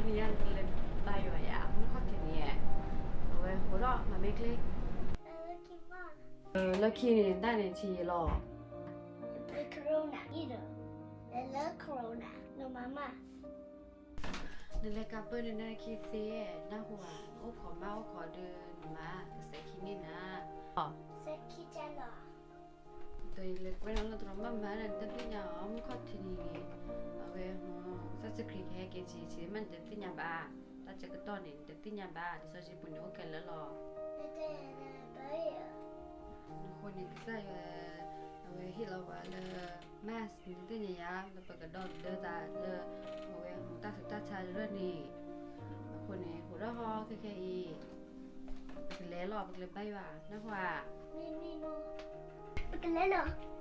နံၤညါနကလဲၤဘါယွၤယါ မုၢ်ခီၣ်ထံးန့ၣ်, အဝဲဟိးထီၣ်မၤမ့ၢ်ချ့, လၢခံန့ၣ် တၢ်န့ၣ်ထံၣ်ယံၤလီၤ, လၢ corona နမၤမး, နလဲၤကးပၢၢ်နနၢ်ခံသ့, နၢ်ဟူဧါ, အိၣ်ခိးမးအိၣ်ခိးဒုး နမၤကစဲးခံန့ၣ်နၤ, စဲးခံကလီၤ, ဒီးယလဲၤကွဲးနီၣ်လၢတရီမးမၤန့ၣ် နတသ့ၣ်ညါအီၤ မုၢ်ခီၣ်ထံးန့ၣ်, အဝဲ ကစၢ်ယ့ၣ်ၡူးခရံာ်ကဟဲက့ၤဆံးဆံး မ့ၢ်နတသ့ၣ်ညါဘၣ်, တၢ်ဆၢကတီၢ်န့ၣ် နတသ့ၣ်ညါဘၣ်, လံာ်စီဆှံပူၤန့ၣ်အိၣ်ခဲလၢာ်လီၤ. အဃိန့ၣ် ကစၢ်ယွၤ အဝဲဟ့ၣ်လီၤဝဲလၢ mask နတသ့ၣ်ညါယါ လၢပကဒီသဒၢသးလၢ အဝဲတၢ်ဆူးတၢ်ဆါတဖၣ်န့ၣ်, အဃိန့ၣ် ဟိးထီၣ်ဟီခဲခဲအံၤ, ပကလဲၤလီၤ ပကလဲၤဘါယွၤ နၢ်ဟူဧါ, ပကလဲၤလီၤ